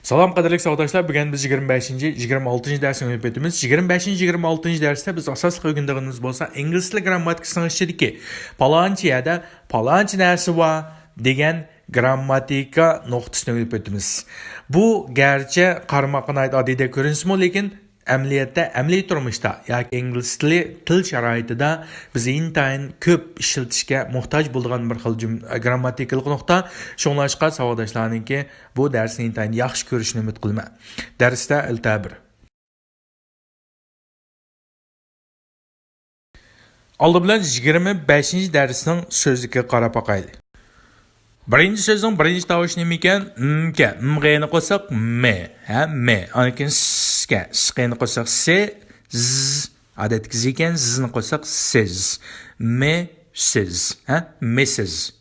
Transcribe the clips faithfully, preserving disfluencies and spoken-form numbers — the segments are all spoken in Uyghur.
سالام قەدىرلىك ساۋاقداشلار، بۈگۈن بىز يىگىرمە بەشىنچى، يىگىرمە ئالتىنچى دەرسنى ئۆتۈپ ئۆتىمىز. يىگىرمە بەشىنچى، يىگىرمە ئالتىنچى دەرستە بىز ئاساسلىق ئۆگىنىدىغىنىمىز بولسا ئىنگلىز تىلى گرامماتىكىسىنىڭ ئىچىدىكى پالانچى يەردە پالانچى نەرسە بار دېگەن گرامماتىكا نۇقتىسىنى ئۆگىنىپ ئۆتىمىز. بۇ گەرچە قارىماققا ناھايىتى ئاددىيدەك كۆرۈنسىمۇ، لېكىن ئەمەلىيەتتە، ئەمەلىي تۇرمۇشتا ياكى ئىنگلىز تىلى تىل شارائىتىدا بىز ئىنتايىن كۆپ ئىشلىتىشكە موھتاج بولىدىغان بىر خىل جۈم-، گرامماتىكىلىق نۇقتا. شۇڭلاشقا ساۋاقداشلارنىڭكى بۇ دەرسنى ئىنتايىن ياخشى كۆرۈشىنى ئۈمىد قىلىمەن. دەرستە ئەلتە بىر. ئالدى بىلەن يىگىرمە بەشىنچى دەرسنىڭ سۆزلۈكىگە قاراپ باقايلى. بىرىنچى سۆزنىڭ بىرىنچى تاۋۇشى نېمە ئىكەن؟ م ئىكەن. م غەينى قوشساق مې، ھە، مې. ئاندىن كېيىن س ئىكەن. س قېيىنى قوشساق سې، زىز. ئادەتتىكى زى ئىكەن، زىزنى قوشساق سىز. مې، سىز، ھە، مېسىز.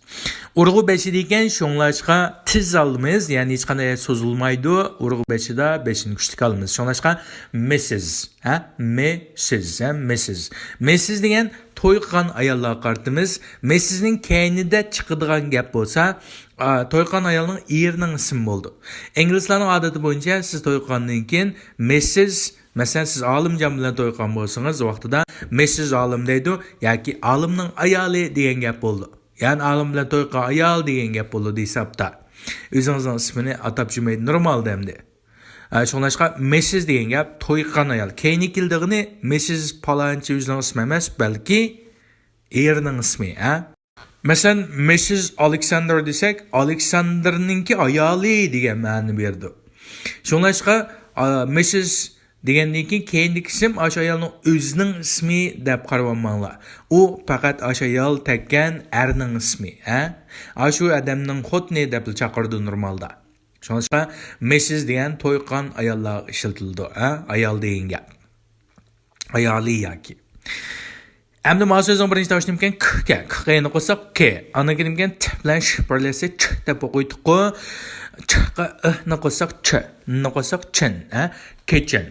ئۇرغۇ بېشىدا ئىكەن، شۇڭلاشقا تىزالىمىز، يەنى ھېچقانداق يەر سوزۇلمايدۇ. ئۇرغۇ بېشىدا بېشىنى كۈچلۈك ئالىمىز. شۇڭلاشقا مېسىز، ھە، مېسىز، ھە، مېسىز. مېسىز دېگەن توي قىلغان ئاياللارغا قارىتىمىز. مېسىزنىڭ كەينىدە چىقىدىغان گەپ بولسا، ئا، توي قىلغان ئايالنىڭ ئېرىنىڭ ئىسمى بولىدۇ. ئىنگلىزلارنىڭ ئادىتى بويىچە سىز توي قىلغاندىن كېيىن مېسىز، مەسىلەن، سىز ئالىمجان بىلەن توي قىلغان بولسىڭىز، ۋاقتىدا مېسىز ئالىم دەيدۇ ياكى ئالىمنىڭ ئايالى دېگەن گەپ بولىدۇ. يەنى ئالىم بىلەن توي قىلغان ئايال دېگەن گەپ بولىدۇ ھېسابتا. ئۆزىڭىزنىڭ ئىسمىنى ئاتاپ يۈرمەيدۇ، نورمال ئەمدى. ھە، شۇڭلاشقا مېسىز دېگەن گەپ توي قىلغان ئايال. كەينىگە كېلىدىغىنى مېسىز پالانچى ئۆزىنىڭ ئىسمى ئەمەس، بەلكى ئېرىنىڭ ئىسمى، ھە. مەسىلەن، مېسىز ئالېكساندر دېسەك، ئالېكساندرنىڭكى ئايالى دېگەن مەنىنى بېرىدۇ. شۇڭلاشقا، ئا، مېسىز دېگەندىن كېيىن كېيىندىكى ئىسىم ئاشۇ ئايالنىڭ ئۆزىنىڭ ئىسمى دەپ قارىۋالماڭلار. ئۇ پەقەت ئاشۇ ئايال تەككەن ئەرنىڭ ئىسمى، ھە؟ ئاشۇ ئادەمنىڭ خوتۇنى دەپلا چاقىرىدۇ نورمالدا. شۇڭلاشقا مېسىز دېگەن توي قىلغان ئاياللارغا ئىشلىتىلىدۇ، ھە؟ ئايال دېگەن گەپ. ئايالى ياكى. ئەمدى مانا سۆزنىڭ بىرىنچى تاۋۇشى نېمىكەن؟ ك ئىكەن. ك قېيىنى قوشساق ك. ئاندىن كېيىن نېمىكەن؟ ت بىلەن ش بىرلەشسە چ دەپ ئوقۇيدۇققۇ. چقا ئنى قوشساق چ. ننى قوشساق چىن. ھە؟ كېچىن.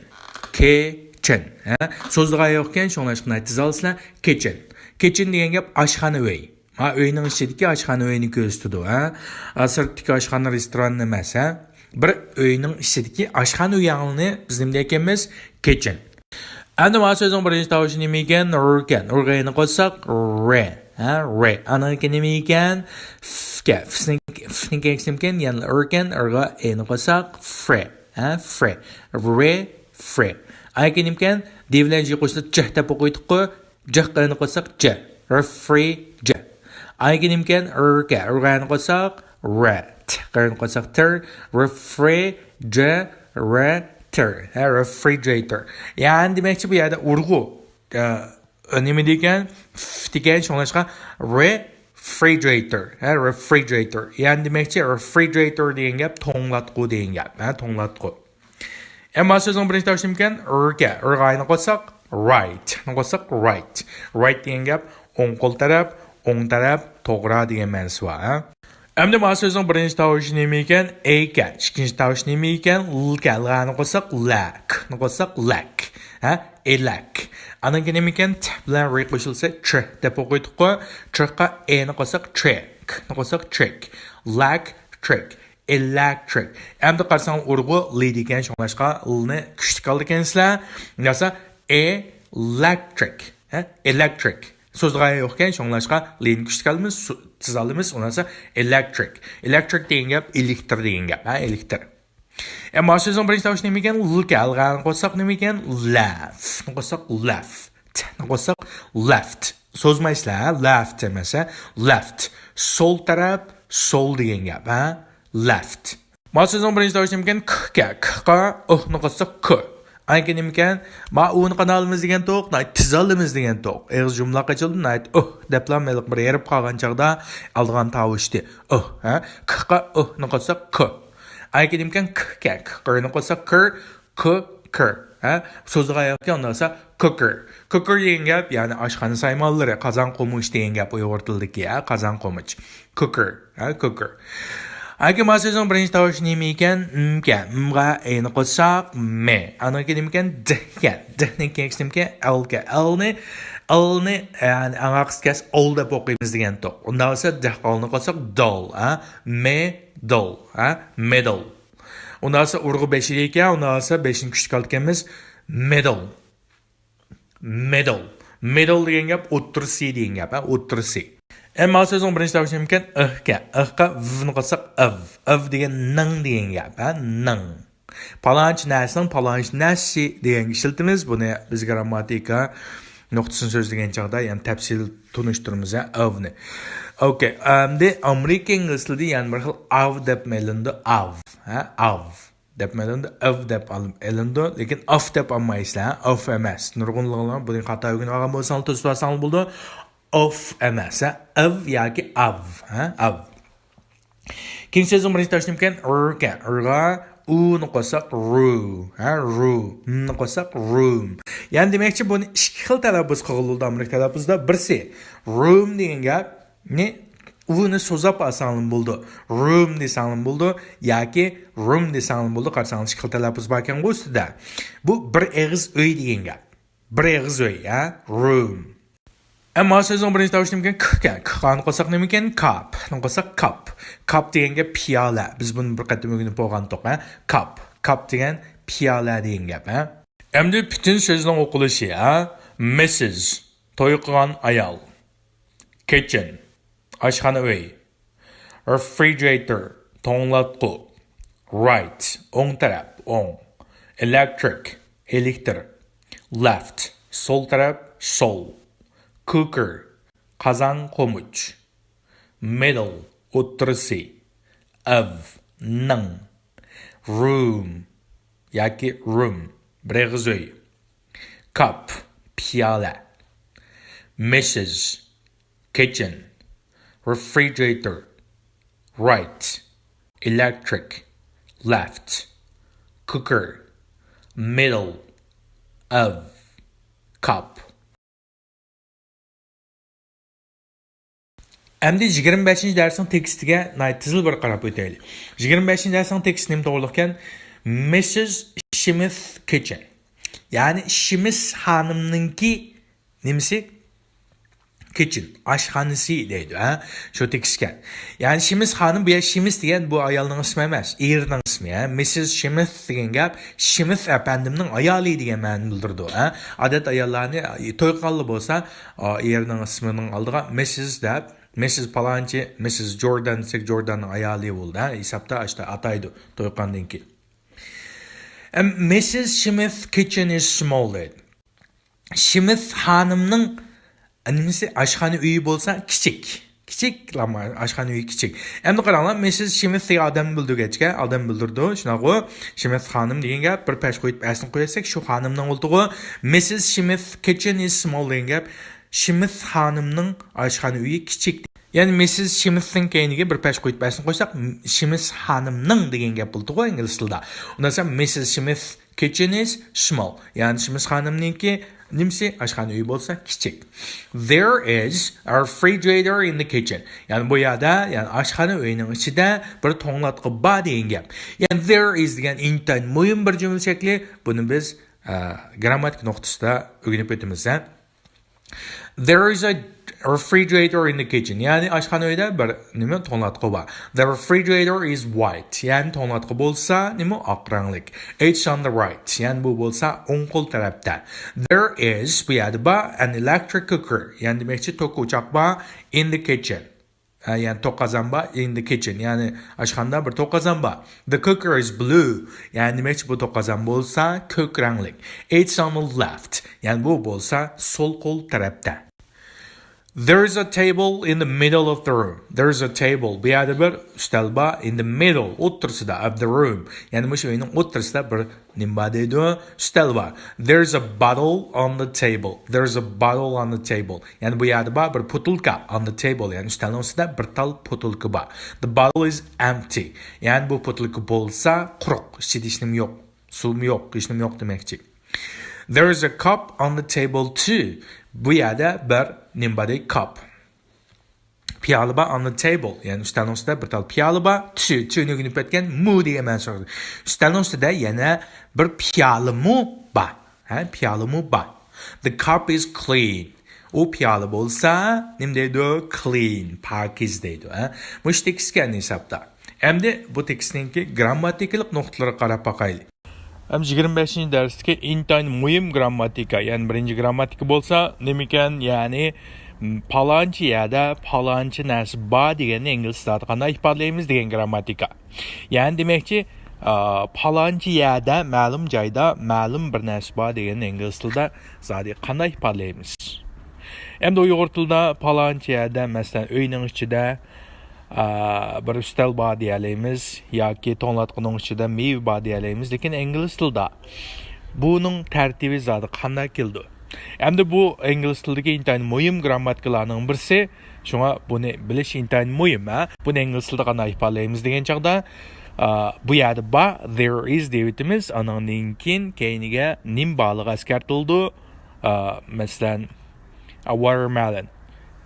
كېچىن. ھە؟ سوزىدىغان يوق ئىكەن، شۇڭلاشقا ناھايىتى تېز ئالىسىلەر. كېچىن. كېچىن دېگەن گەپ ئاشخانا ئۆي. ھە، ئۆينىڭ ئىچىدىكى ئاشخانا ئۆينى كۆرسىتىدۇ، ھە. ئا، سىرتتىكى ئاشخانا رېستوران ئەمەس، ھە. بىر ئۆينىڭ ئىچىدىكى ئاشخانا ئۆينى بىز نېمە دەيدىكەنمىز؟ كېچىن. ئەمدى مانا سۆزنىڭ بىرىنچى تاۋۇشى نېمە ئىكەن؟ ر ئىكەن. ر غەينى قوشساق ر، ھە، ر. ئانىڭكى نېمە ئىكەن؟ ف ئىكەن. فنىڭ، فنىڭ كەينىسى نېمە ئىكەن؟ يەنە ر ئىكەن. ر غا ئېنى قوشساق فر، ھە، فر. ر، فر. ئانىڭكى نېمە ئىكەن؟ د بىلەن ژ قوشسا ج دەپ ئوقۇيدۇققۇ. ج قېيىنى قوشساق ج. رېفرىژ. ئايگە نېمىكەن؟ ر ئىكەن. ر غەينى قوشساق ر. ت قېيىنى قوشساق تىر. رېفرىژرېتور. ھە، رېفرىژرېتور. يەنى دېمەكچى، بۇ يەردە ئۇرغۇ، ئە، نېمە دېگەن؟ ف دېگەن، شۇڭلاشقا رېفرىژرېتور. ھە، رېفرىژرېتور. يەنى دېمەكچى، رېفرىژرېتور دېگەن گەپ توڭلاتقۇ دېگەن گەپ. ھە، توڭلاتقۇ. ئەمما سۆزنىڭ بىرىنچى تاۋۇشى نېمىكەن؟ ر ئىكەن. ر غەينى قوشساق رايت. نى قوشساق رايت. رايت دېگەن گەپ ئوڭ قول تەرەپ، ئوڭ تەرەپ، توغرا دېگەن مەنىسى بار، ھە؟ ئەمدى مانا سۆزنىڭ بىرىنچى تاۋۇشى نېمە ئىكەن؟ ئە ئىكەن. ئىككىنچى تاۋۇشى نېمە ئىكەن؟ ل ئىكەن. ل غەنى قوشساق لە. ك نى قوشساق لەك. ھە؟ ئېلەك. ئانىڭكى نېمە ئىكەن؟ ت بىلەن ر قوشۇلسا چ دەپ ئوقۇيدۇققۇ. چقا ئېنى قوشساق چېك. ك نى قوشساق چېك. لەك، چېك. ئېلەكترىك. ئەمدى قارىساڭلار ئۇرغۇ ل دېگەن، شۇڭلاشقا ل نى كۈچلۈك ئالىدىكەنسىلەر. ياسا ئېلەكترىك. ھە؟ ئېلەكترىك. سۆزگە يوقكەن، شۇڭلاشقا ل نى كۈچلۈك ئالىمىز، سو-، تىز ئالىمىز، ئۇنىڭ ئىلى ئېلەكترىك. ئېلەكترىك دېگەن گەپ ئېلېكتر دېگەن گەپ. ھە، ئېلېكتر. ئەمما سۆزنىڭ بىرىنچى تاۋۇشى نېمە ئىكەن؟ ل ئىكەن. ل غەنى قوشساق نېمە ئىكەن؟ لەف. نى قوشساق لەف. ت نى قوشساق لەفت. سوزمايسىلەر، ھە؟ لەفت ئەمەس، ھە؟ لەفت. سول تەرەپ، سول دېگەن گەپ، ھە؟ لەفت. مانا سۆزنىڭ بىرىنچى تاۋۇشى نېمىكەن؟ ك ئىكەن. ك قا ئۇ نى قوشساق كۇ. ئاندىن كېيىن نېمىكەن؟ ما ئۇنى قانداق ئالىمىز دېگەنتۇق؟ ناھايىتى تېز ئالىمىز دېگەنتۇق. ئېغىز جۇملا قېچىلدى، ناھايىتى ئۇ دەپلا ھېلىقى بىر ھېرىپ قالغان چاغدا ئالىدىغان تاۋۇشتى. ئۇ، ھە؟ ك قا ئۇ نى قوشساق كۇ. ئاندىن كېيىن نېمىكەن؟ ك ئىكەن. ك قا ر نى قوشساق كىر. كۇكىر. ھە؟ سۆزگە يوقكەن، ئۇنداق بولسا كۇكىر. كۇكىر دېگەن گەپ، يەنى ئاشخانا سايمانلىرى، قازان قومۇچ دېگەن گەپ ئۇيغۇر تىلىدىكى، ھە؟ قازان قومۇچ. كۇكىر. ھە؟ كۇكىر. ئاكا، مانا سۆزنىڭ بىرىنچى تاۋۇشى نېمە ئىكەن؟ م ئىكەن. م غا ئېنى قوشساق مې. ئانىڭكى نېمە ئىكەن؟ د ئىكەن. د نىڭ كەينىسى نېمە ئىكەن؟ ئېل ئىكەن. ئېل نى، ئېل نى، يەنى ئاڭا قىسقىچە ئول دەپ ئوقۇيمىز دېگەنتۇق. ئۇنداق بولسا د قا ئېل نى قوشساق دول. ھە؟ مې دول. ھە؟ مېدول. ئۇنداق بولسا ئۇرغا بەش ئىدىكەن، ئۇنداق بولسا بەشنى كۈچلۈك ئالىدىكەنمىز. Middle. Middle. Middle دېگەن گەپ ئوتتۇرىسى دېگەن گەپ، ھە، ئوتتۇرىسى. ئەمما سۆزنىڭ بىرىنچى تاۋۇشى نېمىكەن؟ ئىھكەن. ئىھقا ۋنى قوشساق ئىف. ئىف دېگەن نىڭ دېگەن گەپ، ھە، نىڭ. پالانچى نەرسىنىڭ پالانچى نەرسىسى دېگەنگە ئىشلىتىمىز. بۇنى بىز گىرامماتىكا نۇقتىسىنى سۆزلىگەن چاغدا يەنە تەپسىلىي تونۇشتۇرىمىز، ھە، ئىفنى. ئوكەي، ئەمدى ئامېرىكا ئىنگلىز تىلىدا يەنە بىر خىل ئىف دەپ ئېلىنىدۇ، ئىف، ھە، ئىف. دەپ ئېلىنىدۇ، ئىف دەپ ئېلىنىدۇ، لېكىن ئىف دەپ ئالمايسىلەر، ھە؟ ئىف ئەمەس. نۇرغۇنلىغان بۇنى خاتا ئۆگىنىپ ئالغان بولساڭلار، توسۇپ ئالساڭلار بولىدۇ. ئىف ئەمەس، ھە؟ ئىف ياكى ئىف، ھە؟ ئىف. كېيىنكى سۆزنىڭ بىرىنچى تاۋۇشى نېمىكەن؟ ئىر ئىكەن. ئىرغا ئۇنى قوشساق، رۇ، ھە؟ رۇ. نى قوشساق، روم. يەنى دېمەكچى، بۇنى ئىككى خىل تەلەپپۇز قىلغىلى بولىدۇ ئامېرىكا تەلەپپۇزىدا. بىرسى، روم دېگەن گەپ، نى، ئۇنى سوزاپ ئالساڭلىمۇ بولىدۇ. روم دېسەڭلىمۇ بولىدۇ ياكى روم دېسەڭلىمۇ بولىدۇ. قارىساڭلار ئىككى خىل تەلەپپۇز باركەنغۇ ئۈستىدە. بۇ بىر ئېغىز ئۆي دېگەن گەپ. بىر ئېغىز ئۆي، ھە؟ روم. ئەمما سۆزنىڭ بىرىنچى تاۋۇشى نېمىكەن؟ ك ئىكەن. ك خانى قوشساق نېمىكەن؟ كاپ. نى قوشساق كاپ. كاپ دېگەن گەپ پىيالە. بىز بۇنى بىر قېتىم ئۆگىنىپ بولغانتۇق، ھە؟ كاپ. كاپ دېگەن پىيالە دېگەن گەپ، ھە؟ ئەمدى پۈتۈن سۆزنىڭ ئوقۇلۇشى، ھە؟ مىسسىز، توي قىلغان ئايال. كىتچېن، ئاشخانا ئۆي. رېفرىجېرېتور، توڭلاتقۇ. رايت، ئوڭ تەرەپ، ئوڭ. ئېلېكترىك، ئېلېكتر. لېفت، سول تەرەپ، سول. كۇكېر، قازان قومۇچ. مىدىل، ئوتتۇرىسى. ئىف، نىڭ. روم ياكى روم، بىر ئېغىز ئۆي. كاپ، پىيالە. مىسسىز، كىتچېن. رېفرىجېرېتور، رايت. ئېلېكترىك، لېفت. كۇكېر، مىدىل. ئىف، كاپ. ئەمدى يىگىرمە بەشىنچى دەرسنىڭ تېكىستىگە ناھايىتى تېزلا بىر قاراپ ئۆتەيلى. يىگىرمە بەشىنچى دەرسنىڭ تېكىستى نېمە توغرىلىق ئىكەن؟ مىسسىز شىمىس كىتچېن. يەنى شىمىس خانىمنىڭكى نېمىسى؟ كىتچېن، ئاشخانىسى دەيدۇ، ھە؟ شۇ تېكىست ئىكەن. يەنى شىمىس خانىم، بۇ يەر شىمىس دېگەن بۇ ئايالنىڭ ئىسمى ئەمەس، ئېرىنىڭ ئىسمى، ھە؟ مىسسىز شىمىس دېگەن گەپ شىمىس ئەپەندىمنىڭ ئايالى دېگەن مەنىنى بىلدۈرىدۇ، ھە؟ ئادەتتە ئاياللارنى توي قىلغانلا بولسا، ئېرىنىڭ ئىسمىنىڭ ئالدىغا مىسسىز دەپ، مىسسىز پالانچى، مىسسىز جوردان دېسەك، جورداننىڭ ئايالى بولدى، ھە؟ ھېسابتا ئاشتا ئاتايدۇ توي قىلغاندىن كېيىن. ئەم، مىسسىز شىمىس كىتچېن ئىز سمول دەيدۇ. شىمىس خانىمنىڭ نېمىسى، ئاشخانا ئۆيى بولسا كىچىك. كىچىك، ئاشخانا ئۆيى كىچىك. ئەمدى قاراڭلار، مىسسىز شىمىس دېگەن ئادەمنى بىلدۈرگەچكە، ئادەم بىلدۈرىدۇ، شۇنداققۇ؟ شىمىس خانىم دېگەن گەپ، بىر پەش قويۇپ ئەسنى قويساك، شۇ خانىمنىڭ بولدىغۇ. مىسسىز شىمىس كىتچېن ئىز سمول دېگەن گەپ، شىمىس خانىمنىڭ ئاشخانا ئۆيى كىچىك. يەنى مىسسىز شىمىسنىڭ كەينىگە بىر پەش قويۇپ ئەسنى قويساق، شىمىس خانىمنىڭ دېگەن گەپ بولدىغۇ ئىنگلىز تىلىدا. ئۇنداق بولسا مىسسىز شىمىس كىتچېن ئىز سمول. يەنى شىمىس خانىمنىڭكى نېمىسى، ئاشخانا ئۆيى بولسا كىچىك. There is a refrigerator in the kitchen. يەنى بۇ يەردە، يەنى ئاشخانا ئۆيىنىڭ ئىچىدە بىر توڭلاتقۇ بار دېگەن گەپ. يەنى there is دېگەن ئىنتايىن مۇھىم بىر جۈملە شەكلى. بۇنى بىز، ئە، گرامماتىكا نۇقتىسىدا ئۆگىنىپ ئۆتىمىز، ھە. There is a refrigerator in the kitchen. يەنى ئاشخانا ئۆيدە بىر نېمە، توڭلاتقۇ بار. The refrigerator is white. يەنى توڭلاتقۇ بولسا نېمە، ئاق رەڭلىك. It's on the right. يەنى بۇ بولسا ئوڭ قول تەرەپتە. There is، بۇ يەردە بار، an electric cooker. يەنى دېمەكچى، توك ئوچاق بار، in the kitchen. ھە، يەنى توك قازان بار، in the kitchen. يەنى ئاشخانىدا بىر توك قازان بار. The cooker is blue. يەنى دېمەكچى، بۇ توك قازان بولسا كۆك رەڭلىك. It's on the left. يەنى بۇ بولسا سول قول تەرەپتە. There is a table in the middle of the room. There is a table. بۇ يەردە بىر ئۈستەل بار. In the middle، ئوتتۇرىسىدا، of the room. يەنى مۇشۇ ئۆينىڭ ئوتتۇرىسىدا بىر نېمە بار دەيدۇ؟ ئۈستەل بار. There is a bottle on the table. There is a bottle on the table. يەنى بۇ يەردە بار بىر بوتۇلكا. On the table، يەنى ئۈستەلنىڭ ئۈستىدە بىر تال بوتۇلكا بار. The bottle is empty. يەنى بۇ بوتۇلكا بولسا قۇرۇق. ئىچىدە ھېچنېمە يوق. سۇمۇ يوق، ھېچنېمە يوق دېمەكچى. There is a cup on the table too. بۇ يەردە بىر نېمە بار دەيدۇ؟ كاپ. پىيالە بار، on the table. يەنى ئۈستەلنىڭ ئۈستىدە بىر تال پىيالە بار. تۇ، تۇنى ئۆگىنىپ ئۆتكەن، مۇ دېگەن مەنىسى. ئۈستەلنىڭ ئۈستىدە يەنە بىر پىيالىمۇ بار. ھە، پىيالىمۇ بار. The cup is clean. ئۇ پىيالە بولسا، نېمە دەيدۇ؟ Clean، پاكىز دەيدۇ. ھە؟ مۇشۇ تېكىست ئىكەن ھېسابتا. ئەمدى بۇ تېكىستنىڭكى گرامماتىكىلىق نۇقتىلىرىغا قاراپ باقايلى. ھەم يىگىرمە بەشىنچى دەرستىكى ئىنتايىن مۇھىم گرامماتىكا، يەنى بىرىنچى گرامماتىكا بولسا نېمىكەن؟ يەنى پالانچى يەردە پالانچى نەرسە بار دېگەننى ئىنگلىز تىلىدا قانداق ئىپادىلەيمىز دېگەن گرامماتىكا. يەنى دېمەكچى، ئا، پالانچى يەردە، مەلۇم جايدا، مەلۇم بىر نەرسە بار دېگەننى ئىنگلىز تىلىدا زادى قانداق ئىپادىلەيمىز؟ ئەمدى ئۇيغۇر تىلىدا پالانچى يەردە، مەسىلەن، ئۆينىڭ ئىچىدە، ئا، بىر ئۈستەل بار دېيەلەيمىز ياكى توڭلاتقۇنىڭ ئىچىدە مېۋە بار دېيەلەيمىز، لېكىن ئىنگلىز تىلىدا بۇنىڭ تەرتىپى زادى قانداق كېلىدۇ؟ ئەمدى بۇ ئىنگلىز تىلىدىكى ئىنتايىن مۇھىم گرامماتىكىلارنىڭ بىرسى، شۇڭا بۇنى بىلىش ئىنتايىن مۇھىم، ھە؟ بۇنى ئىنگلىز تىلىدا قانداق ئىپادىلەيمىز دېگەن چاغدا، ئا، بۇ يەردە بار، there is دەيۋېتىمىز، ئانىڭدىن كېيىن كەينىگە نېمە بارلىقى ئەسكەرتىلىدۇ. ئا، مەسىلەن، a watermelon،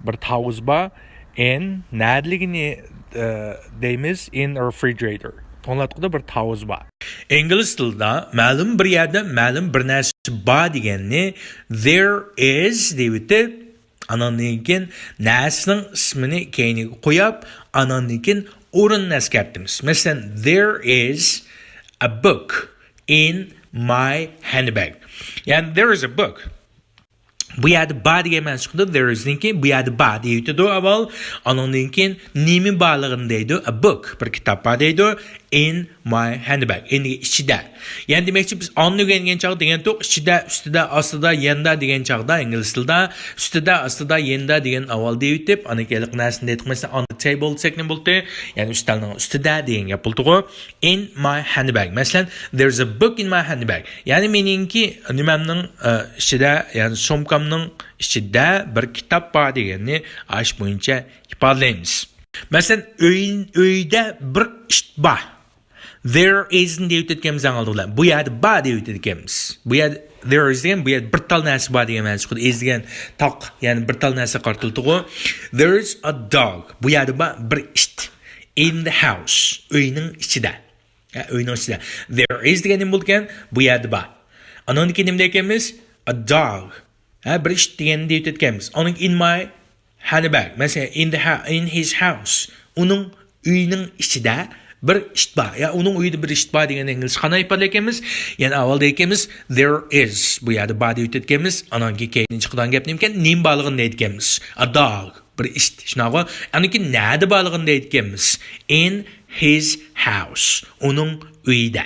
بىر تاۋۇز بار، in، نەدىلىكىنى، ئە، دەيمىز، in a refrigerator، توڭلاتقۇدا بىر تاۋۇز بار. ئىنگلىز تىلىدا مەلۇم بىر يەردە مەلۇم بىر نەرسە بار دېگەننى there is دەيۋېتىپ، ئاناندىن كېيىن نەرسىنىڭ ئىسمىنى كەينىگە قويۇپ، ئاناندىن كېيىن ئورۇننى ئەسكەرتىمىز. مەسىلەن، there is a book in my handbag. يەنى there is a book. بۇ يەردە بار دېگەن مەنىسى چىقىدۇ. There is نىڭكى بۇ يەردە بار دەيۋېتىدۇ ئاۋۋال. ئانىڭدىن كېيىن نېمە بارلىقىنى دەيدۇ. A book، بىر كىتاب بار دەيدۇ. In my handbag. In دېگەن ئىچىدە. يەنى دېمەكچى، بىز ئاننى ئۆگەنگەن چاغدا دېگەنتۇق، ئىچىدە، ئۈستىدە، ئاستىدا، يېنىدا دېگەن چاغدا ئىنگلىز تىلىدا ئۈستىدە، ئاستىدا، يېنىدا دېگەن ئاۋۋال دەيۋېتىپ، ئاندىن كېيىن ھېلىقى نەرسىنى دەيتتۇق. مەسىلەن، on the table دېسەك نېمە بولدى؟ يەنى ئۈستەلنىڭ ئۈستىدە دېگەن گەپ بولدىغۇ. In my handbag. مەسىلەن، there's a book in my handbag. يەنى مېنىڭكى نېمەمنىڭ، ئە، ئىچىدە، يەنى سومكامنىڭ ئىچىدە بىر كىتاب بار دېگەننى ئاشۇ بويىچە ئىپادىلەيمىز. مەسىلەن، ئۆي، ئۆيدە بىر ئىت بار. There is نى دەپ ئۆتكەنمىز ئەڭ ئالدى بىلەن. بۇ يەردە بار دەپ ئۆتكەنمىز. بۇ يەردە there is دېگەن، بۇ يەردە بىر تال نەرسە بار دېگەن مەنىسى چىقىدۇ. Is دېگەن تاق، يەنى بىر تال نەرسە قارىتىلدىغۇ. There is a dog. بۇ يەردە بار بىر ئىت. In the house. ئۆينىڭ ئىچىدە. ھە، ئۆينىڭ ئىچىدە. There is دېگەن نېمە بولىدىكەن؟ بۇ يەردە بار. ئانىڭدىن كېيىن نېمە دەيدىكەنمىز؟ A dog. ھە، بىر ئىت دېگەننى دەپ ئۆتكەنمىز. ئانىڭ in my handbag. مەسىلەن، in the ha-، in his house. ئۇنىڭ ئۆيىنىڭ ئىچىدە بىر ئىت بار. يا ئۇنىڭ ئۆيىدە بىر ئىت بار دېگەننى ئىنگلىزچە قانداق ئىپادىلەيدىكەنمىز؟ يەنى ئاۋۋال دەيدىكەنمىز، there is. بۇ يەردە بار دەپ ئۆتكەنمىز. ئانىڭ كېيىن چىقىدىغان گەپ نېمىكەن؟ نېمە بارلىقىنى دەيدىكەنمىز. A dog. بىر ئىت. شۇنداقغۇ؟ ئانىڭ كېيىن نەدە بارلىقىنى دەيدىكەنمىز؟ In his house. ئۇنىڭ ئۆيىدە.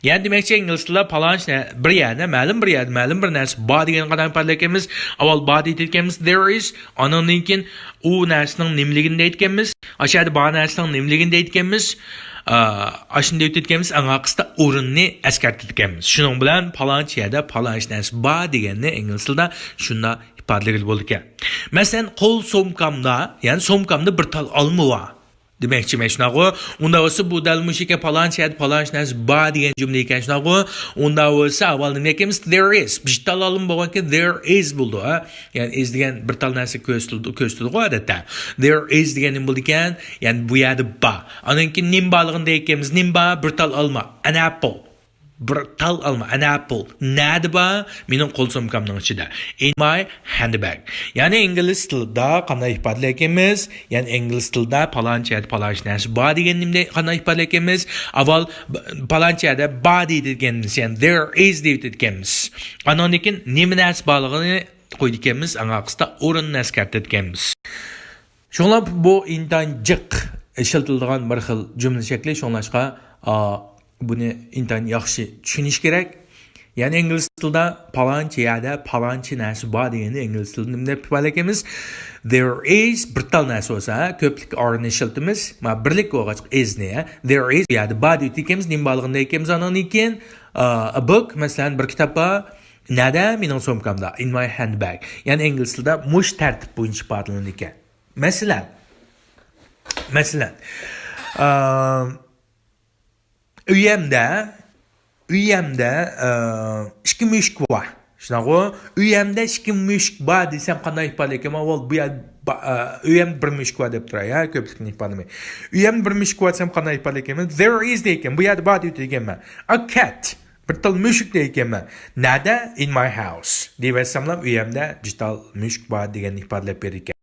يەنى دېمەكچى، ئىنگلىز تىلىدا پالانچى نە-، بىر يەردە، مەلۇم بىر يەردە، مەلۇم بىر نەرسە بار دېگەننى قانداق ئىپادىلەيدىكەنمىز؟ ئاۋۋال بار دەيدىكەنمىز، there is، ئانىڭدىن كېيىن ئۇ نەرسىنىڭ نېمىلىكىنى دەيدىكەنمىز، ئاشۇ يەردە بار نەرسىنىڭ نېمىلىكىنى دەيدىكەنمىز، ئا، ئاشۇنى دەيدىكەنمىز، ئەڭ ئارقىسىدا ئورۇننى ئەسكەرتىدىكەنمىز. شۇنىڭ بىلەن پالانچى يەردە پالانچى نەرسە بار دېگەننى ئىنگلىز تىلىدا شۇنداق ئىپادىلىگىلى بولىدىكەن. مەسىلەن، قول سومكامدا، يەنى سومكامدا بىر تال ئالما بار. دېمەكچىمەن، شۇنداقغۇ؟ ئۇنداق بولسا، بۇ دەل مۇشۇ ئىكەن، پالانچى يەردە پالانچى نەرسە بار دېگەن جۈملە ئىكەن، شۇنداقغۇ؟ ئۇنداق بولسا، ئاۋۋال نېمە دەيدىكەنمىز؟ There is. بىر تال ئالما بولغانكەن، there is بولىدۇ، ھە؟ يەنى is دېگەن بىر تال نەرسە كۆرسىتىدۇ، كۆرسىتىدىغۇ، ئادەتتە. There is دېگەن نېمە بولىدىكەن؟ يەنى بۇ يەردە بار. ئاندىن كېيىن نېمە بارلىقىنى دەيدىكەنمىز؟ نېمە بار؟ بىر تال ئالما. An apple. بىر تال ئالما، an apple. نەدە بار؟ مېنىڭ قول سومكامنىڭ ئىچىدە. In my handbag. يەنى ئىنگلىز تىلىدا قانداق ئىپادىلەيدىكەنمىز؟ يەنى ئىنگلىز تىلىدا پالانچى يەردە پالانچى نەرسە بار دېگەننى قانداق ئىپادىلەيدىكەنمىز؟ ئاۋۋال ب-، پالانچى يەردە بار دەيدىكەنمىز، يەنى there is دەيدىكەنمىز. ئانىڭدىن كېيىن نېمە نەرسە بارلىقىنى قويىدىكەنمىز، ئاڭا قىستا ئورۇننى ئەسكەرتىدىكەنمىز. شۇڭلار بۇ ئىنتايىن جىق ئىشلىتىلىدىغان بىر خىل جۈملە شەكلى، شۇڭلاشقا، ئا، بۇنى ئىنتايىن ياخشى چۈشىنىش كېرەك. يەنى ئىنگلىز تىلىدا پالانچى يەردە پالانچى نەرسە بار دېگەننى ئىنگلىز تىلىدا نېمە دەپ ئىپادىلەيدىكەنمىز؟ There is بىر تال نەرسە بولسا، ھە، كۆپلۈك ئارىنى ئىشلىتىمىز. مانا بىرلىك بولغاچقا is نى، ھە. There is بۇ يەردە بار دەيدىكەنمىز، نېمە بارلىقىنى دەيدىكەنمىز ئانىڭدىن كېيىن؟ ئا، a book، مەسىلەن، بىر كىتاب بار. نەدە؟ مېنىڭ سومكامدا. In my handbag. يەنى ئىنگلىز تىلىدا مۇشۇ تەرتىپ بويىچە ئىپادىلىنىدىكەن. مەسىلەن، مەسىلەن، ئا، ئۆيەمدە، ئۆيەمدە، ئا، ئىككى مۈشۈك بار. شۇنداقغۇ؟ ئۆيەمدە ئىككى مۈشۈك بار دېسەم قانداق ئىپادىلەيدىكەنمەن؟ ئاۋۋال بۇ يەردە با-، ئا، ئۆيەمدە بىر مۈشۈك بار دەپ تۇراي، ھە، كۆپلۈكنى ئىپادىلىمەي. ئۆيەمدە بىر مۈشۈك بار دېسەم قانداق ئىپادىلەيدىكەنمەن؟ There is دەيدىكەن. بۇ يەردە بار دەيدىكەنمەن. A cat. بىر تال مۈشۈك دەيدىكەنمەن. نەدە؟ In my house. دېيىۋەتسەملا ئۆيەمدە بىر تال مۈشۈك بار دېگەننى ئىپادىلەپ بېرىدىكەن.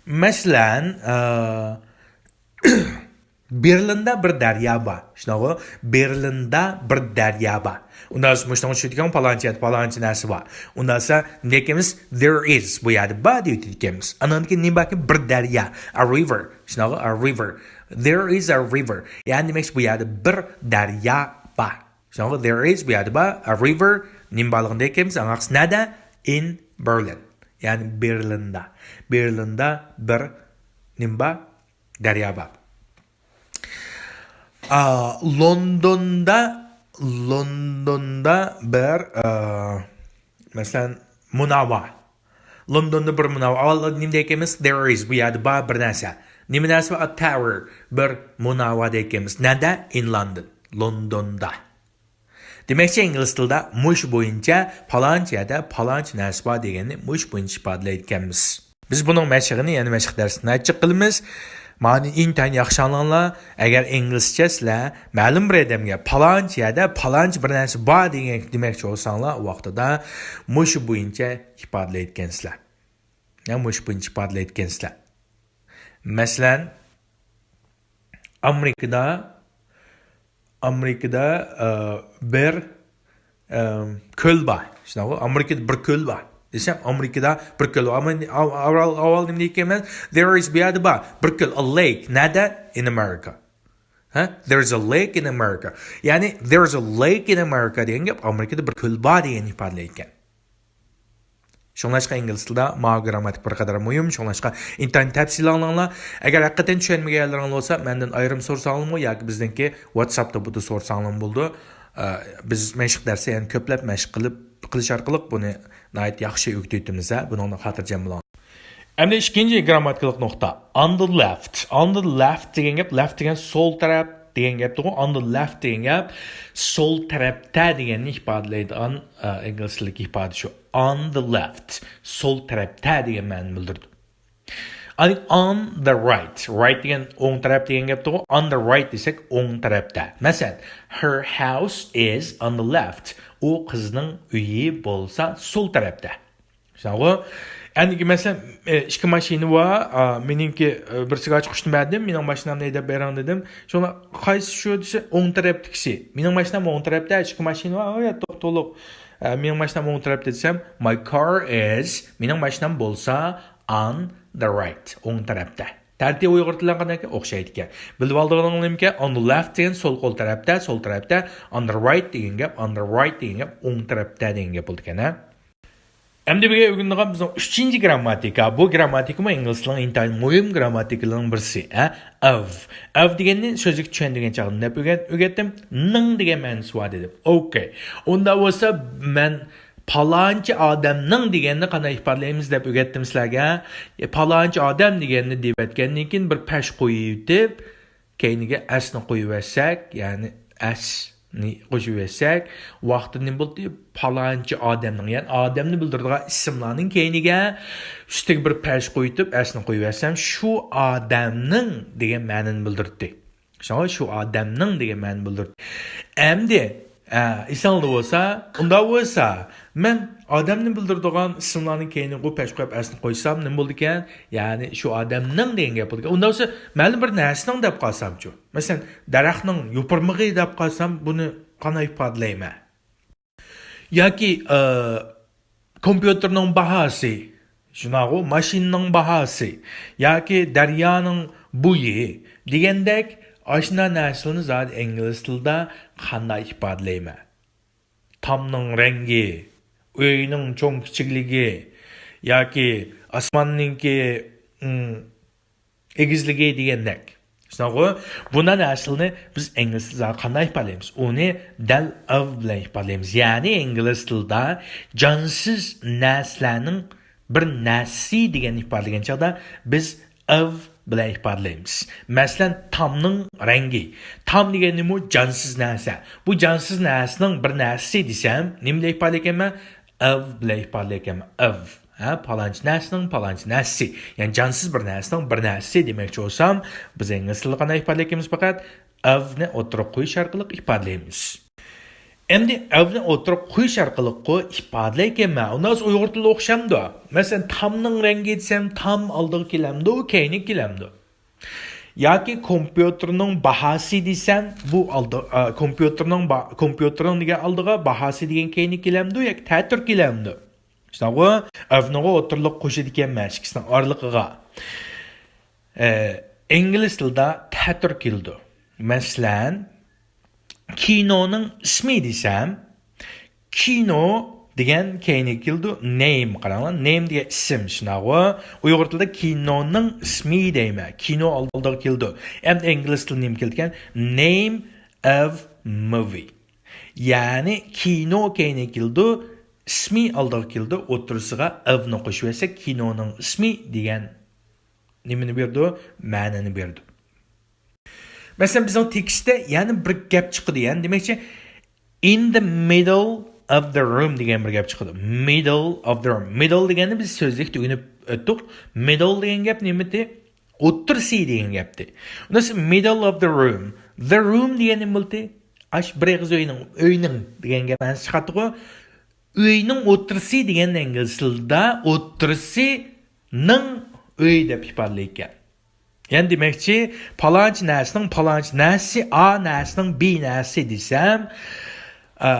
مەسىلەن، ئا، بېرلىندا بىر دەريا بار. شۇنداقغۇ؟ بېرلىندا بىر دەريا بار. ئۇنداق مۇشۇنىڭ ئۈچۈن دېگەن پالانچى يەردە پالانچە نەرسە بار. ئۇنداق دېسە، نېمە دەيمىز؟ There is. بۇ يەردە بار دېيىۋېتىدىكەنمىز. ئانان كېيىن نېمە باركەن؟ بىر دەريا. A river. شۇنداقغۇ؟ A river. There is a river. يەنى دېمەكچى، بۇ يەردە بىر دەريا بار. شۇنداقغۇ؟ There is، بۇ يەردە بار. A river. نېمە بارلىقىنى دېيىكەنمىز؟ ئاڭاقسى نەدە؟ In Berlin. يەنى بېرلىندا. بېرلىندا بىر نېمە بار؟ دەريا بار. ئا، لوندوندا، لوندوندا بىر، ئا، مەسىلەن، مۇناۋا. لوندوندا بىر مۇناۋا. ئاۋۋال نېمە دەيدىكەنمىز؟ There is، بۇ يەردە بار بىر نەرسە. نېمە نەرسە بار؟ A tower، بىر مۇناۋا دەيدىكەنمىز. نەدە؟ In London، لوندوندا. دېمەكچى، ئىنگلىز تىلىدا مۇشۇ بويىچە پالانچە يەردە پالانچە نەرسە بار دېگەننى مۇشۇ بويىچە ئىپادىلەيدىكەنمىز. بىز بۇنىڭ مەشىقىنى يەنە مەشىق دەرسىدە ئاچچىق قىلىمىز. مانا ئىنتايىن ياخشى ئاڭلاڭلار. ئەگەر ئىنگلىزچە سىلەر مەلۇم بىر ئادەمگە پالانچە يەردە پالانچە بىر نەرسە بار دېگەن دېمەكچى بولساڭلار، ئۇ ۋاقتىدا مۇشۇ بويىچە ئىپادىلەيدىكەنسىلەر. يا مۇشۇ بويىچە ئىپادىلەيدىكەنسىلەر. مەسىلەن، ئامېرىكىدا، ئامېرىكىدا، ئە، بىر، ئە، كۆل بار. شۇنداقمۇ؟ ئامېرىكىدا بىر كۆل بار. دېسەم، ئامېرىكىدا بىر كۆل بار. ئاۋۋال، ئاۋۋال نېمە دېيىشكەن مەن؟ There is، بۇ يەردە بار. بىر كۆل، a lake. نەدە؟ In America. ھە؟ There is a lake in America. يەنى، there is a lake in America دېگەن گەپ ئامېرىكىدا بىر كۆل بار دېگەننى ئىپادىلەيدىكەن. شۇڭلاشقا ئىنگلىز تىلىدا ماۋۇ گىرامماتىك بىر قەدەر مۇھىم. شۇڭلاشقا ئىنتايىن تەپسىلىي ئاڭلاڭلار. ئەگەر ھەقىقەتەن چۈشەنمىگەنلىرىڭلار بولسا، مەندىن ئايرىم سورىساڭلارمۇ ياكى بىزنىڭكى ۋاتساپتا بۇدا سورىساڭلارمۇ بولىدۇ. ئە، بىز مەشىق دەرسى يەنە كۆپلەپ مەشىق قىلىپ، قىلىش ئارقىلىق بۇنى ناھايىتى ياخشى ئۆگىتىۋېتىمىز، ھە. بۇنىڭدىن خاتىرجەم بولۇڭ. ئەمدى ئىككىنچى گىرامماتىكىلىق نۇقتا. On the left. On the left دېگەن گەپ، left دېگەن سول تەرەپ دېگەن گەپتىغۇ. On the left دېگەن گەپ سول تەرەپتە دېگەننى ئىپادىلەيدىغان، ئە، ئىنگلىز تىلىدىكى ئىپادە شۇ. On the left. سول تەرەپتە دېگەن مەنىنى بىلدۈرىدۇ. ئاندىن on the right. Right دېگەن ئوڭ تەرەپ دېگەن گەپتىغۇ. On the right دېسەك ئوڭ تەرەپتە. مەسىلەن، her house is on the left. ئۇ قىزنىڭ ئۆيى بولسا سول تەرەپتە. شۇنداقغۇ؟ ئەندىكى مەسىلەن، ئىككى ماشىنا بار، ئا، مېنىڭكى، ئە، بىرسىگە ئاچقۇچنى بەردىم، مېنىڭ ماشىنامنى ھەيدەپ بېرىڭ دېدىم. شۇڭا قايسى شۇ دېسە، ئوڭ تەرەپتىكىسى. مېنىڭ ماشىنام ئوڭ تەرەپتە، ئىككى ماشىنا بار، ئۇ يەردە توختىلىپ. ئە، مېنىڭ ماشىنام ئوڭ تەرەپتە دېسەم، my car is، مېنىڭ ماشىنام بولسا on the right، ئوڭ تەرەپتە. تەرتىپى ئۇيغۇر تىلىغا قانداق ئوخشايدىكەن؟ بىلىپ ئالىدىغىنىڭ نېمىكەن؟ On the left دېگەن سول قول تەرەپتە، سول تەرەپتە. On the right دېگەن گەپ، on the right دېگەن گەپ ئوڭ تەرەپتە دېگەن گەپ بولىدىكەن، ھە؟ ئەمدى بۈگۈن ئۆگىنىدىغان بىزنىڭ ئۈچىنچى گىرامماتىكا. بۇ گىرامماتىكىمۇ ئىنگلىز تىلىنىڭ ئىنتايىن مۇھىم گىرامماتىكىلىرىنىڭ بىرسى، ھە؟ Of. Of دېگەننى سۆزلۈك چۈشەندۈرگەن چاغدا دەپ ئۆگەت-، ئۆگەتتىم. نىڭ دېگەن مەنىسى بار دېدىم. ئوكەي. ئۇنداق بولسا مەن پالانچى ئادەمنىڭ دېگەننى قانداق ئىپادىلەيمىز دەپ ئۆگەتتىم سىلەرگە. ئە، پالانچى ئادەم دېگەننى دېيىۋەتكەندىن كېيىن بىر پەش قويۇۋېتىپ، كەينىگە ئەسنى قويۇۋەتسەك، يەنى ئەسنى قوشۇۋەتسەك، ۋاقتىدا نېمە بولدى؟ پالانچى ئادەمنىڭ، يەنى ئادەمنى بىلدۈرىدىغان ئىسىملارنىڭ كەينىگە ئۈستىگە بىر پەش قويۇۋېتىپ، ئەسنى قويۇۋەتسەم، شۇ ئادەمنىڭ دېگەن مەنىنى بىلدۈردى. شۇڭا شۇ ئادەمنىڭ دېگەن مەنىنى بىلدۈردى. ئەمدى، ئە، ئېسىڭلاردا بولسا، ئۇنداق بولسا، مەن ئادەمنى بىلدۈرىدىغان ئىسىملارنىڭ كەينىگە ئۇ پەش قويۇپ ئەسنى قويسام نېمە بولىدىكەن؟ يەنى شۇ ئادەمنىڭ دېگەن گەپ بولىدىكەن. ئۇنداق بولسا، مەلۇم بىر نەرسىنىڭ دەپ قالسامچۇ؟ مەسىلەن، دەرەخنىڭ يوپۇرمىقى دەپ قالسام، بۇنى قانداق ئىپادىلەيمەن؟ ياكى، ئە، كومپيۇتېرنىڭ باھاسى، شۇنداقغۇ، ماشىنىنىڭ باھاسى ياكى دەريانىڭ بويى دېگەندەك ئاشۇنداق نەرسىلەرنى زادى ئىنگلىز تىلىدا قانداق ئىپادىلەيمەن؟ تامنىڭ رەڭگى، ئۆينىڭ چوڭ كىچىكلىكى ياكى ئاسماننىڭكى، ئىم، ئېگىزلىكى دېگەندەك. شۇنداقغۇ؟ بۇنداق نەرسىلەرنى بىز ئىنگلىز تىلىدا قانداق ئىپادىلەيمىز؟ ئۇنى دەل of بىلەن ئىپادىلەيمىز. يەنى ئىنگلىز تىلىدا جانسىز نەرسىلەرنىڭ بىر نەرسىسى دېگەننى ئىپادىلىگەن چاغدا بىز of بىلەن ئىپادىلەيمىز. مەسىلەن، تامنىڭ رەڭگى. تام دېگەن نېمە؟ جانسىز نەرسە. بۇ جانسىز نەرسىنىڭ بىر نەرسىسى دېسەم، نېمە بىلەن ئىپادىلەيمەن؟ Of بىلەن ئىپادىلەيمەن. Of. ھە، پالانچى نەرسىنىڭ پالانچى نەرسىسى. يەنى جانسىز بىر نەرسىنىڭ بىر نەرسىسى دېمەكچى بولسام، بىز ئىنگلىز تىلىدا قانداق ئىپادىلەيمىز پەقەت؟ Of نى ئوتتۇرىغا قويۇش ئارقىلىق ئىپادىلەيمىز. ئەمدى of نى ئوتتۇرىغا قويۇش ئارقىلىققۇ ئىپادىلەيكەنمەن. ئۇنداق بولسا ئۇيغۇر تىلىدا ئوخشامدۇ؟ مەسىلەن، تامنىڭ رەڭگى دېسەم، تام ئالدىغا كېلەمدۇ، كەينىگە كېلەمدۇ؟ ياكى كومپيۇتېرنىڭ باھاسى دېسەم، بۇ ئالدى، ئا، كومپيۇتېرنىڭ با-، كومپيۇتېرنىڭ دېگەن ئالدىغا باھاسى دېگەن كەينى كېلەمدۇ ياكى تەتۈر كېلەمدۇ؟ شۇنداققۇ، ئەۋنىغۇ ئوتتۇرىلىق قوشىدىكەنمەن ئىككىسىنىڭ ئارىلىقىغا. ئە، ئىنگلىز تىلىدا تەتۈر كېلىدۇ. مەسىلەن، كىنونىڭ ئىسمى دېسەم، كىنو دېگەن كەينىگە كېلىدۇ، نېيم، قاراڭلار، نېيم دېگەن ئىسىم، شۇنداقغۇ؟ ئۇيغۇر تىلىدا كىنونىڭ ئىسمى دەيمەن، كىنو ئالدىغا كېلىدۇ. ئەمدى ئىنگلىز تىلى نېمە كېلىدىكەن؟ Name of movie. يەنى كىنو كەينىگە كېلىدۇ، ئىسمى ئالدىغا كېلىدۇ، ئوتتۇرىسىغا ئەۋنى قوشۇۋەتسەك، كىنونىڭ ئىسمى دېگەن نېمىنى بېرىدۇ؟ مەنىنى بېرىدۇ. مەسىلەن، بىزنىڭ تېكىستتە يەنە بىر گەپ چىقىدۇ، يەنى دېمەكچى، in the middle of the room دېگەن بىر گەپ چىقىدۇ. Middle of the room. Middle دېگەننى بىز سۆزلۈكتە ئۆگىنىپ ئۆتتۇق. Middle دېگەن گەپ نېمىتى؟ ئوتتۇرىسى دېگەن گەپتى. ئۇنىسى middle of the room. The room دېگەن نېمە بولدى؟ ئاش بىر ئېغىز ئۆينىڭ، ئۆينىڭ دېگەن گەپ مەنىسى چىقاتتىغۇ. ئۆينىڭ ئوتتۇرىسى دېگەن ئىنگلىز تىلىدا ئوتتۇرىسىنىڭ ئۆيى دەپ ئىپادىلەيدىكەن. يەنى دېمەكچى، پالانچى نەرسىنىڭ پالانچى نەرسىسى، ئا نەرسىنىڭ بى نەرسىسى دېسەم، ئا،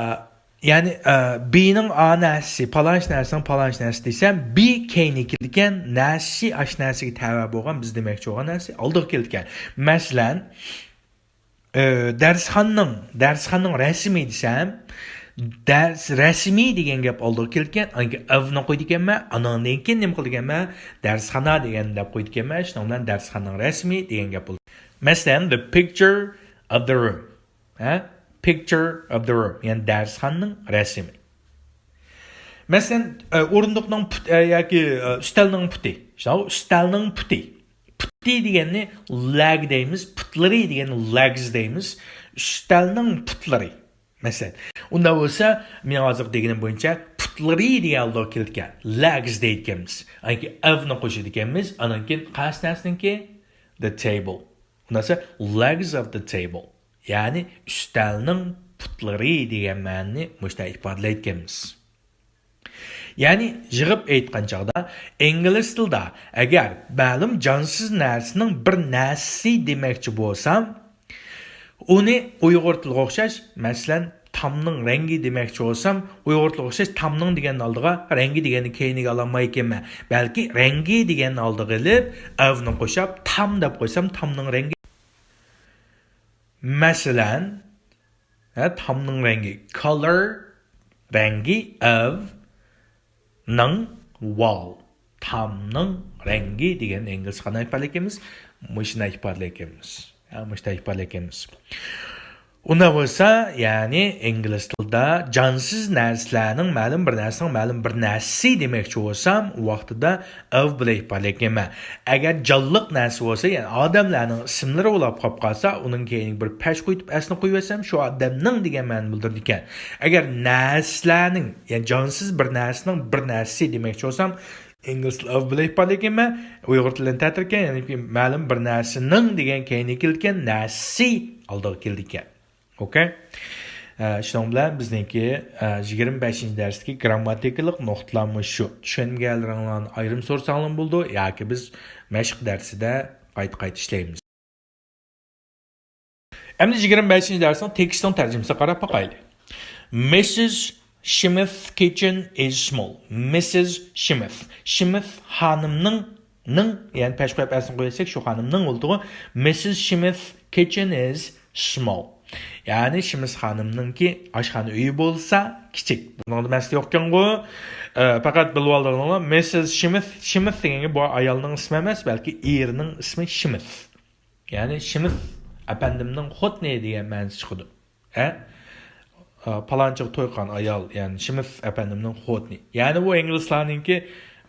يەنى، ئا، بىنىڭ ئا نەرسىسى، پالانچى نەرسىنىڭ پالانچى نەرسىسى دېسەم، بى كەينىگە كېلىدىكەن، نەرسىسى ئاش نەرسىگە تەۋە بولغان، بىز دېمەكچى بولغان نەرسە ئالدىغا كېلىدىكەن. مەسىلەن، ئە، دەرسخانىنىڭ، دەرسخانىنىڭ رەسىمى دېسەم، دەرس رەسىمى دېگەن گەپ ئالدىغا كېلىدىكەن، ئاندىن كېيىن ئەۋنى قويىدىكەنمەن، ئانىڭدىن كېيىن نېمە قىلىدىكەنمەن؟ دەرسخانا دېگەننى دەپ قويىدىكەنمەن، شۇنىڭ بىلەن دەرسخانىنىڭ رەسىمى دېگەن گەپ بولىدۇ. مەسىلەن، the picture of the room. ھە؟ Picture of the room. يەنى دەرسخانىنىڭ رەسىمى. مەسىلەن، ئە، ئورۇندۇقنىڭ پۇت-، ئە، ياكى، ئە، ئۈستەلنىڭ پۇتى. شۇنداق، ئۈستەلنىڭ پۇتى. پۇتى دېگەننى لەگ دەيمىز، پۇتلىرى دېگەننى لەگز دەيمىز. ئۈستەلنىڭ پۇتلىرى. مەسىلەن، ئۇنداق بولسا، مېنىڭ ھازىرقى دېگىنىم بويىچە پۇتلىرى دېگەن ئالدىغا كېلىدىكەن. لەگز دەيدىكەنمىز. ئاندىن كېيىن ئەۋنى قوشىدىكەنمىز. ئاندىن كېيىن قايسى نەرسىنىڭكى؟ The table. ئۇنداق بولسا، legs of the table. يەنى ئۈستەلنىڭ پۇتلىرى دېگەن مەنىنى مۇشۇنداق ئىپادىلەيدىكەنمىز. يەنى يىغىپ ئېيتقان چاغدا، ئىنگلىز تىلىدا ئەگەر مەلۇم جانسىز نەرسىنىڭ بىر نەرسىسى دېمەكچى بولسام، ئۇنى ئۇيغۇر تىلىغا ئوخشاش، مەسىلەن، تامنىڭ رەڭگى دېمەكچى بولسام، ئۇيغۇر تىلىغا ئوخشاش تامنىڭ دېگەننىڭ ئالدىغا رەڭگى دېگەننى كەينىگە ئالالمايكەنمەن. بەلكى رەڭگى دېگەننى ئالدىغا ئېلىپ، ئەۋنى قوشاپ، تام دەپ قويسام، تامنىڭ رەڭگى. مەسىلەن، ھە، تامنىڭ رەڭگى، color، رەڭگى، of، نىڭ، wall، تامنىڭ رەڭگى دېگەن ئىنگلىزچە قانداق ئىپادىلەيدىكەنمىز؟ مۇشۇنداق ئىپادىلەيدىكەنمىز. ھە، مۇشۇنداق ئىپادىلەيدىكەنمىز. ئۇنداق بولسا، يەنى ئىنگلىز تىلىدا جانسىز نەرسىلەرنىڭ مەلۇم بىر نەرسىنىڭ مەلۇم بىر نەرسىسى دېمەكچى بولسام، ئۇ ۋاقتىدا of بىلەن ئىپادىلەيدىكەنمەن. ئەگەر جانلىق نەرسە بولسا، يەنى ئادەملەرنىڭ ئىسىملىرى بولاپ قاپ قالسا، ئۇنىڭ كەينىگە بىر پەش قويۇپ ئەسلىنى قويۇۋەتسەم، شۇ ئادەمنىڭ دېگەن مەنىنى بىلدۈرىدىكەن. ئەگەر نەرسىلەرنىڭ، يەنى جانسىز بىر نەرسىنىڭ بىر نەرسىسى دېمەكچى بولسام، ئىنگلىز تىلى of بىلەن ئىپادىلەيدىكەنمەن، ئۇيغۇر تىلىدىن تەتۈركەن، يەنى مەلۇم بىر نەرسىنىڭ دېگەن كەينىگە كېلىدىكەن، نەرسىسى ئالدىغا كېلىدىكەن. ئوكەي. ئە، شۇنىڭ بىلەن بىزنىڭكى، ئە، يىگىرمە بەشىنچى دەرستىكى گرامماتىكىلىق نۇقتىلار مۇشۇ. چۈشەنمىگەنلىرىڭلارنى ئايرىم سورىساڭلارمۇ بولىدۇ، ياكى بىز مەشىق دەرسىدە قايتا-قايتا ئىشلەيمىز. ئەمدى يىگىرمە بەشىنچى دەرسنىڭ تېكىستنىڭ تەرجىمىسىگە قاراپ باقايلى. Missus Smith's kitchen is small. Missus Smith. شىمىث خانىمنىڭ، نىڭ، يەنى پەش قويۇپ ئەسلىنى قويۇۋەتسەك، شۇ خانىمنىڭ بولىدىغۇ. Missus Smith's kitchen is small. يەنى شىمىس خانىمنىڭكى ئاشخانا ئۆيى بولسا كىچىك. بۇنىڭدا مەسىلە يوقكەنغۇ. ئە، پەقەت بىلىۋالدىڭلارمۇ، مىسسىس شىمىس، شىمىس دېگەنگە بۇ ئايالنىڭ ئىسمى ئەمەس، بەلكى ئېرىنىڭ ئىسمى شىمىس. يەنى شىمىس ئەپەندىمنىڭ خوتۇنى دېگەن مەنىسى چىقىدۇ. ھە؟ ئا، پالانچىغا توي قىلغان ئايال، يەنى شىمىس ئەپەندىمنىڭ خوتۇنى. يەنى بۇ ئىنگلىزلارنىڭكى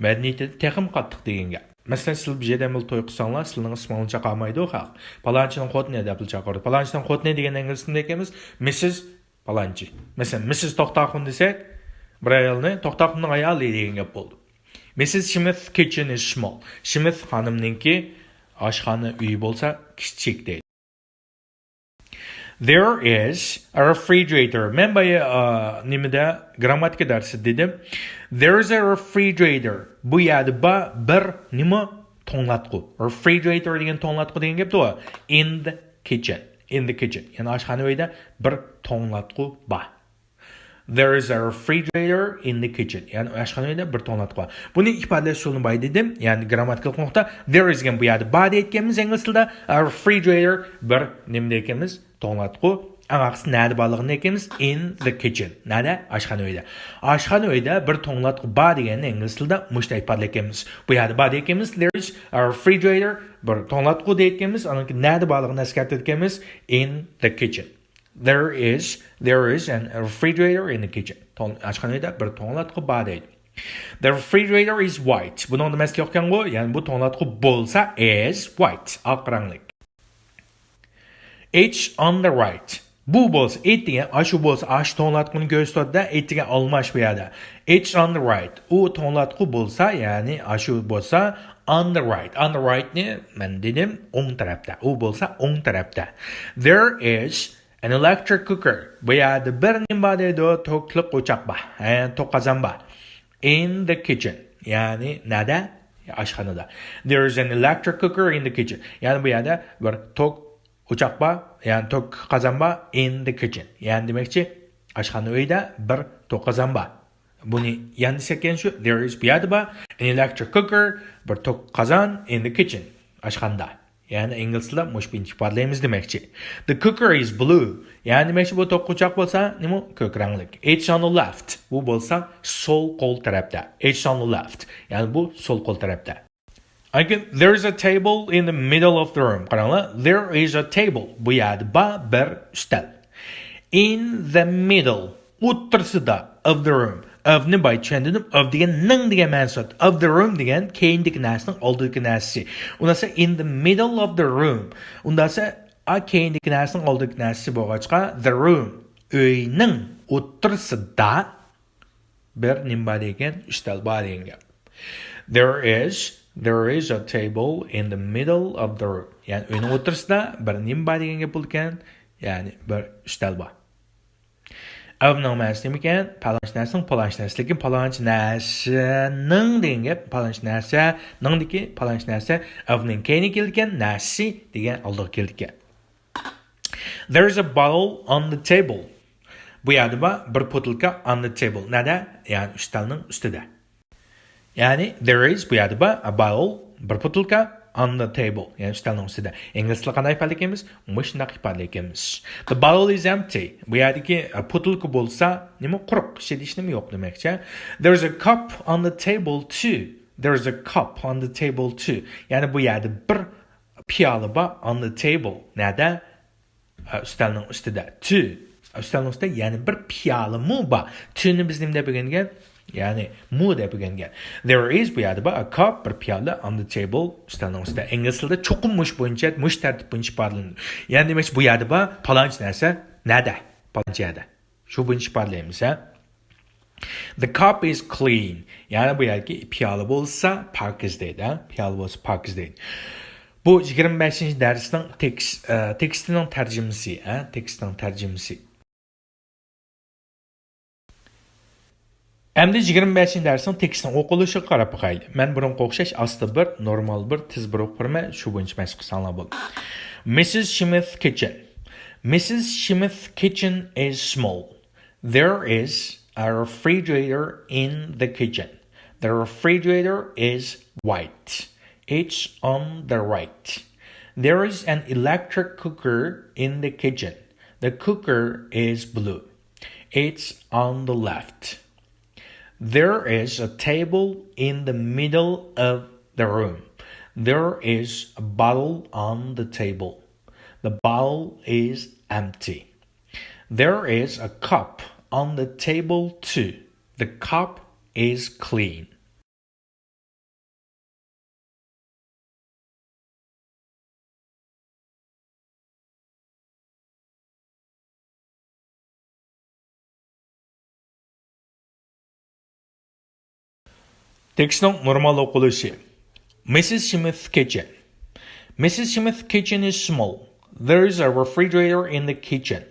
مەدەنىيىتىدە تېخىمۇ قاتتىق دېگەن گەپ. مەسىلەن، سىز بىر يەردە بىلەن توي قىلساڭلار، سىلىنىڭ ئىسمىڭلارنى چاقىرمايدۇ خەق. پالانچىنىڭ خوتۇنى دەپلا چاقىرىدۇ. پالانچىنىڭ خوتۇنى دېگەن ئىنگلىزچىدا دەيمىز، مىسسىس پالانچى. مەسىلەن، مىسسىس توختاخۇن دېسەك، بىر ئايالنى توختاخۇننىڭ ئايالى دېگەن گەپ بولىدۇ. مىسسىس شىمىس kitchen is small. شىمىس خانىمنىڭكى ئاشخانا ئۆيى بولسا كىچىك دەيدۇ. There is a refrigerator. مەن بايا، ئا، نېمىدە، گرامماتىكا دەرسىدە دېدىم. There is a refrigerator. بۇ يەردە بار بىر نېمە؟ توڭلاتقۇ. Refrigerator دېگەن توڭلاتقۇ دېگەن گەپتۇ. In the kitchen. In the kitchen. يەنى ئاشخانا ئۆيدە بىر توڭلاتقۇ بار. There is a refrigerator in the kitchen. يەنى ئاشخانا ئۆيدە بىر توڭلاتقۇ بار. بۇنى ئىپادىلەش ئۇسۇلىنى بايا دېدىم. يەنى گرامماتىكىلىق نۇقتا. There is دېگەن بۇ يەردە بار دەيدىكەنمىز ئىنگلىز تىلىدا. A refrigerator بىر نېمە دەيدىكەنمىز؟ توڭلاتقۇ. ئەڭ ئاخىرسى نەدە بارلىقىنى دەيدىكەنمىز؟ In the kitchen. نەدە؟ ئاشخانا ئۆيدە. ئاشخانا ئۆيدە بىر توڭلاتقۇ بار دېگەننى ئىنگلىز تىلىدا مۇشۇنداق ئىپادىلەيدىكەنمىز. بۇ يەردە بار دەيدىكەنمىز. There is a refrigerator. بىر توڭلاتقۇ دەيدىكەنمىز. ئانىڭكى نەدە بارلىقىنى ئەسكەرتىدىكەنمىز. In the kitchen. There is, there is an refrigerator in the kitchen. توڭ-، ئاشخانا ئۆيدە بىر توڭلاتقۇ بار دەيدۇ. The refrigerator is white. بۇنىڭدا مەسىلە يوقكەنغۇ؟ يەنى بۇ توڭلاتقۇ بولسا is white. ئاق رەڭلىك. It's on the right. بۇ بولسا، it دېگەن، ئاشۇ بولسا، ئاشۇ توڭلاتقۇنى كۆرسىتىۋاتىدۇ-دە، it دېگەن ئالماش بۇ يەردە. It's on the right. ئۇ توڭلاتقۇ بولسا، يەنى ئاشۇ بولسا، on the right. On the right نى مەن دېدىم، ئوڭ تەرەپتە. ئۇ بولسا ئوڭ تەرەپتە. There is an electric cooker. بۇ يەردە بىر نېمە بار دەيدۇ، توكلۇق ئوچاق بار. ھە، توك قازان بار. In the kitchen. يەنى نەدە؟ ئاشخانىدا. There is an electric cooker in the kitchen. يەنى بۇ يەردە بىر توك ئوچاق بار، يەنى توك قازان بار، in the kitchen. يەنى دېمەكچى، ئاشخانا ئۆيدە بىر توك قازان بار. بۇنى يەنە دېسەك يەنە شۇ، there is بۇ يەردە بار، an electric cooker، بىر توك قازان، in the kitchen، ئاشخانىدا. يەنى ئىنگلىز تىلىدا مۇشۇ بويىچە ئىپادىلەيمىز دېمەكچى. The cooker is blue. يەنى دېمەكچى، بۇ توك ئوچاق بولسا، نېمە؟ كۆك رەڭلىك. It's on the left. بۇ بولسا سول قول تەرەپتە. It's on the left. يەنى بۇ سول قول تەرەپتە. Again, there is a table in the middle of the room. قاراڭلار، there is a table. بۇ يەردە بار بىر ئۈستەل. In the middle. ئوتتۇرىسىدا. Of the room. Of نى بايا چۈشەندۈردۈم. Of دېگەن نىڭ دېگەن مەنىسى بار. Of the room دېگەن كەينىدىكى نەرسىنىڭ ئالدىدىكى نەرسىسى. ئۇنداقسا in the middle of the room. ئۇنداقسا، ئا، كەينىدىكى نەرسىنىڭ ئالدىدىكى نەرسىسى بولغاچقا، the room. ئۆينىڭ ئوتتۇرىسىدا. بىر نېمە بار دېگەن، ئۈستەل بار دېگەن گەپ. There is, there is a table in the middle of the room. يەنى ئۆينىڭ ئوتتۇرىسىدا بىر نېمە بار دېگەن گەپ بولىدىكەن. يەنى بىر ئۈستەل بار. Of نىڭ مەنىسى نېمىكەن؟ پالانچى نەرسىنىڭ پالانچى نەرسە. لېكىن پالانچى نەرسىنىڭ دېگەن گەپ، پالانچى نەرسە، نىڭدىكى پالانچى نەرسە، of نىڭ كەينىگە كېلىدىكەن، نەرسىسى دېگەن ئالدىغا كېلىدىكەن. There is a bottle on the table. بۇ يەردە بار بىر بوتۇلكا on the table. نەدە؟ يەنى ئۈستەلنىڭ ئۈستىدە. يەنى there is بۇ يەردە بار a bottle بىر بوتۇلكا on the table. يەنى ئۈستەلنىڭ ئۈستىدە. ئىنگلىز تىلىدا قانداق ئىپادىلەيمىز؟ مۇشۇنداق ئىپادىلەيمىز. The bottle is empty. بۇ يەردىكى، ئە، بوتۇلكا بولسا نېمە؟ قۇرۇق. ئىچىدە ھېچ نېمە يوق دېمەكچى. There is a cup on the table too. There is a cup on the table too. يەنى بۇ يەردە بىر پىيالە بار on the table. نەدە؟ ئە، ئۈستەلنىڭ ئۈستىدە. Two. ئۈستەلنىڭ ئۈستىدە يەنە بىر پىيالىمۇ بار. Two نى بىز نېمە دەپ ئۆگەنگەن؟ يەنى مۇ دەپ ئۆگەنگەن. There is بۇ يەردە بار a cup بىر پىيالە on the table ئۈستەلنىڭ ئۈستىدە. ئىنگلىز تىلىدا چوقۇم مۇشۇ بويىچە، مۇشۇ تەرتىپ بويىچە ئىپادىلىنىدۇ. يەنى دېمەكچى، بۇ يەردە بار پالانچى نەرسە نەدە؟ پالانچى يەردە. شۇ بويىچە ئىپادىلەيمىز، ھە؟ The cup is clean. يەنى بۇ يەردىكى پىيالە بولسا پاكىز دەيدۇ، ھە؟ پىيالە بولسا پاكىز دەيدۇ. بۇ يىگىرمە بەشىنچى دەرسنىڭ تېكىس-، ئە، تېكىستىنىڭ تەرجىمىسى، ھە؟ تېكىستنىڭ تەرجىمىسى. ئەمدى يىگىرمە بەشىنچى دەرسنىڭ تېكىستىنىڭ ئوقۇلۇشىغا قاراپ باقايلى. مەن بۇرۇنقىغا ئوخشاش ئاستا بىر، نورمال بىر، تېز بىر ئوقۇپ بېرىمەن، شۇ بويىچە مەشىق قىلساڭلار بولىدۇ. Missus Smith kitchen. Missus Smith kitchen is small. There is a refrigerator in the kitchen. The refrigerator is white. It's on the right. There is an electric cooker in the kitchen. The cooker is blue. It's on the left. There is a table in the middle of the room. There is a bottle on the table. The bottle is empty. There is a cup on the table too. The cup is clean. تېكىستنىڭ نورمال ئوقۇلۇشى. Missus Smith's kitchen. Missus Smith's kitchen is small. There is a refrigerator in the kitchen.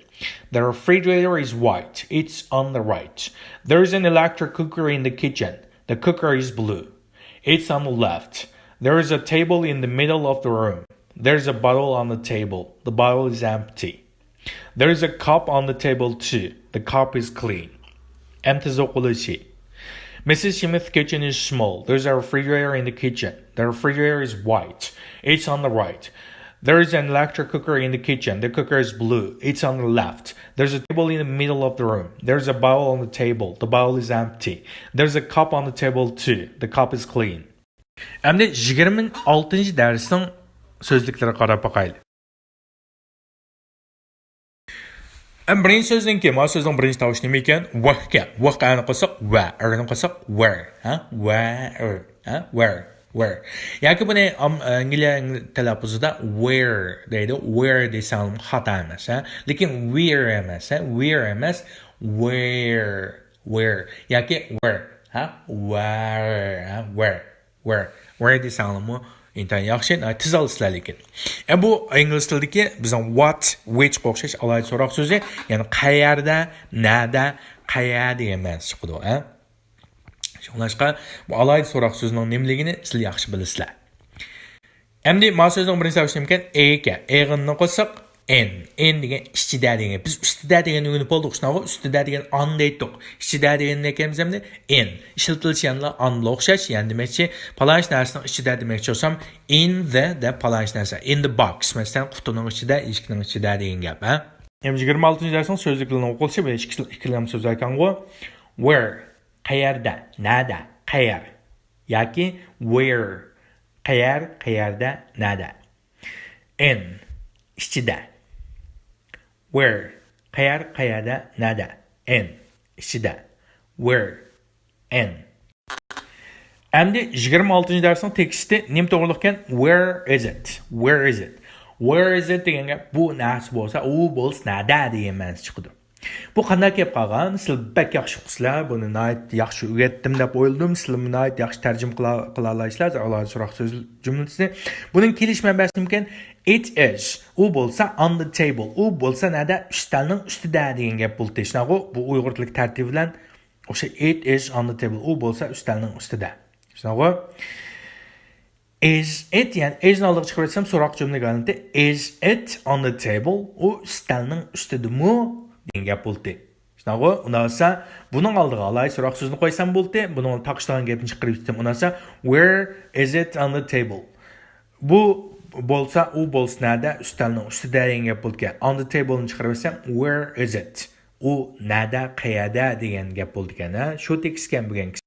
The refrigerator is white. It's on the right. There is an electric cooker in the kitchen. The cooker is blue. It's on the left. There is a table in the middle of the room. There's a bottle on the table. The bottle is empty. There is a cup on the table too. The cup is clean. ئەمدى تېزلىق بولۇشى. Missus Smith's kitchen is small. There's a refrigerator in the kitchen. The refrigerator is white. It's on the right. There is an electric cooker in the kitchen. The cooker is blue. It's on the left. There's a table in the middle of the room. There's a bottle on the table. The bottle is empty. There's a cup on the table too. The cup is clean. ئەمدى يىگىرمە ئالتىنچى دەرسنىڭ سۆزلۈكلىرىگە قاراپ باقايلى. ئەمدى بىرىنچى سۆزنىڭكى، ما سۆزنىڭ بىرىنچى تاۋۇشى نېمە ئىكەن؟ ۋ ئىكەن. ۋ ئەنى قوشساق ۋە، ئەرنى قوشساق ۋەر. ھە؟ ۋەر. ھە؟ ۋەر. ۋەر. ياكى بۇنى ئام-، ئەنگلىيە تەلەپپۇزىدا ۋېر دەيدۇ. ۋېر دېسەڭلارمۇ خاتا ئەمەس، ھە؟ لېكىن ۋېر ئەمەس، ھە؟ ۋېر ئەمەس. ۋېر. ۋېر. ياكى ۋېر. ھە؟ ۋەر. ھە؟ ۋېر. ۋېر، ۋېر دېسەڭلارمۇ ئىنتايىن ياخشى، ناھايىتى تېز ئالىسىلەر لېكىن. ئە، بۇ ئىنگلىز تىلىدىكى بىزنىڭ ۋات، ۋىچقا ئوخشاش ئالاھىدە سوراق سۆزى، يەنى قەيەردە، نەدە، قەيە دېگەن مەنىسى چىقىدۇ، ئە. شۇڭلاشقا بۇ ئالاھىدە سوراق سۆزىنىڭ نېمىلىكىنى سىلەر ياخشى بىلىسىلەر. ئەمدى ما سۆزنىڭ بىرىنچى تاۋۇشى نېمىكەن؟ ئە ئىكەن. ئە ئېغىننى قوشساق، ئىن. ئىن دېگەن ئىچىدە دېگەن. بىز ئۈستىدە دېگەننى ئۆگىنىپ بولدۇق، شۇنداقغۇ؟ ئۈستىدە دېگەن ئان دەيتتۇق. ئىچىدە دېگەننى ئەكەمىز ئەمدى ئىن. ئىشلىتىلىشى يەنىلا ئانغا ئوخشاش، يەنى دېمەكچى، پالانچى نەرسىنىڭ ئىچىدە دېمەكچى بولسام، in the دەپ پالانچى نەرسە. In the box، مەسىلەن، قۇتىنىڭ ئىچىدە، ئىشىكنىڭ ئىچىدە دېگەن گەپ، ھە؟ ئەمدى يىگىرمە ئالتىنچى دەرسنىڭ سۆزلۈكلىرىنى ئوقۇلۇشى بىلەن ئىككى، ئىككىلەم سۆز ئەكەنغۇ. Where، قەيەردە، نەدە، قەيەر. ياكى where، قەيەر، قەيەردە، نەدە. In، ئىچىدە. Where، قەيەر، قەيەردە، نەدە. In، ئىچىدە. Where، in. ئەمدى يىگىرمە ئالتىنچى دەرسنىڭ تېكىستى نېمە توغرىلىقكەن؟ Where is it? Where is it? Where is it دېگەن گەپ، بۇ نەرسە بولسا، ئۇ بولسا نەدە دېگەن مەنىسى چىقىدۇ. بۇ قانداق كېلىپ قالغان؟ سىلەر بەك ياخشى ئۇقىسىلەر، بۇنى ناھايىتى ياخشى ئۆگەتتىم دەپ ئويلىدىم. سىلەرمۇ ناھايىتى ياخشى تەرجىمە قىلا-، قىلالايسىلەر، ئالاھىدە سوراق سۆز جۈملىسىنى. بۇنىڭ كېلىش مەنبەسى نېمىكەن؟ It is. ئۇ بولسا on the table. ئۇ بولسا نەدە؟ ئۈستەلنىڭ ئۈستىدە دېگەن گەپ بولدى. شۇنداقغۇ؟ بۇ ئۇيغۇر تىلىدىكى تەرتىپى بىلەن ئوخشاش. It is on the table. ئۇ بولسا ئۈستەلنىڭ ئۈستىدە. شۇنداقغۇ؟ Is it، يەنى is نى ئالدىغا چىقىرىۋەتسەم، سوراق جۈملىگە ئايلىنىدۇ. Is it on the table؟ ئۇ ئۈستەلنىڭ ئۈستىدىمۇ؟ دېگەن گەپ بولدى. شۇنداقغۇ؟ ئۇنداق بولسا، بۇنىڭ ئالدىغا ئالاھىدە سوراق سۆزىنى قويسام بولدى. بۇنىڭغا تاقىشىدىغان گەپنى چىقىرىۋېتىپتىمەن. ئۇنداق بولسا، where is it on the table؟ بۇ بولسا، ئۇ بولسا نەدە؟ ئۈستەلنىڭ ئۈستىدە دېگەن گەپ بولىدىكەن. On the table نى چىقىرىۋەتسەم، where is it؟ ئۇ نەدە، قەيەردە دېگەن گەپ بولىدىكەن، ھە؟ شۇ تېكىستكەن بۈگۈنكى.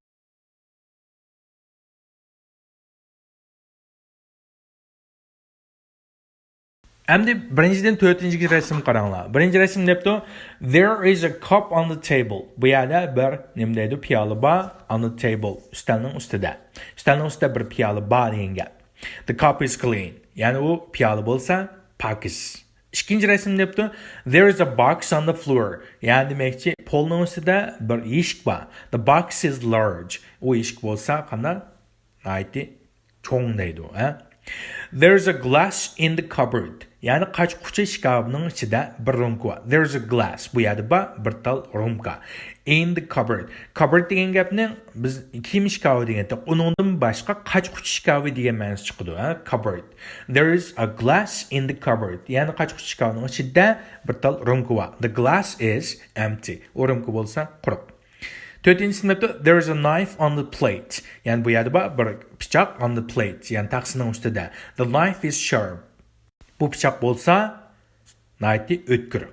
ئەمدى بىرىنچىدىن تۆتىنچى رەسىمگە قاراڭلار. بىرىنچى رەسىم دەپتۇ، There is a cup on the table. بۇ يەردە بىر نېمە دەيدۇ؟ پىيالە بار. On the table. ئۈستەلنىڭ ئۈستىدە. ئۈستەلنىڭ ئۈستىدە بىر پىيالە بار دېگەن گەپ. The cup is clean. يەنى ئۇ پىيالە بولسا پاكىز. ئىككىنچى رەسىم دەپتۇ، There is a box on the floor. يەنى دېمەكچى، پولنىڭ ئۈستىدە بىر ئىشىك بار. The box is large. ئۇ ئىشىك بولسا قانداق؟ ناھايىتى چوڭ دەيدۇ، ھە؟ There is a glass in the cupboard. يەنى قاچا-قۇچا شكاپىنىڭ ئىچىدە بىر رومكا بار. There is a glass. بۇ يەردە بار بىر تال رومكا. In the cupboard. Cupboard دېگەن گەپنى بىز كىيىم شكاپى دېگەن، ئۇنىڭدىن باشقا قاچا-قۇچا شكاپى دېگەن مەنىسى چىقىدۇ، ھە؟ Cupboard. There is a glass in the cupboard. يەنى قاچا-قۇچا شكاپىنىڭ ئىچىدە بىر تال رومكا بار. The glass is empty. ئۇ رومكا بولسا قۇرۇق. تۆتىنچىسى دەپتۇ، There is a knife on the plate. يەنى بۇ يەردە بار بىر پىچاق، on the plate. يەنى تەخسىنىڭ ئۈستىدە. The knife is sharp. بۇ پىچاق بولسا ناھايىتى ئۆتكۈر.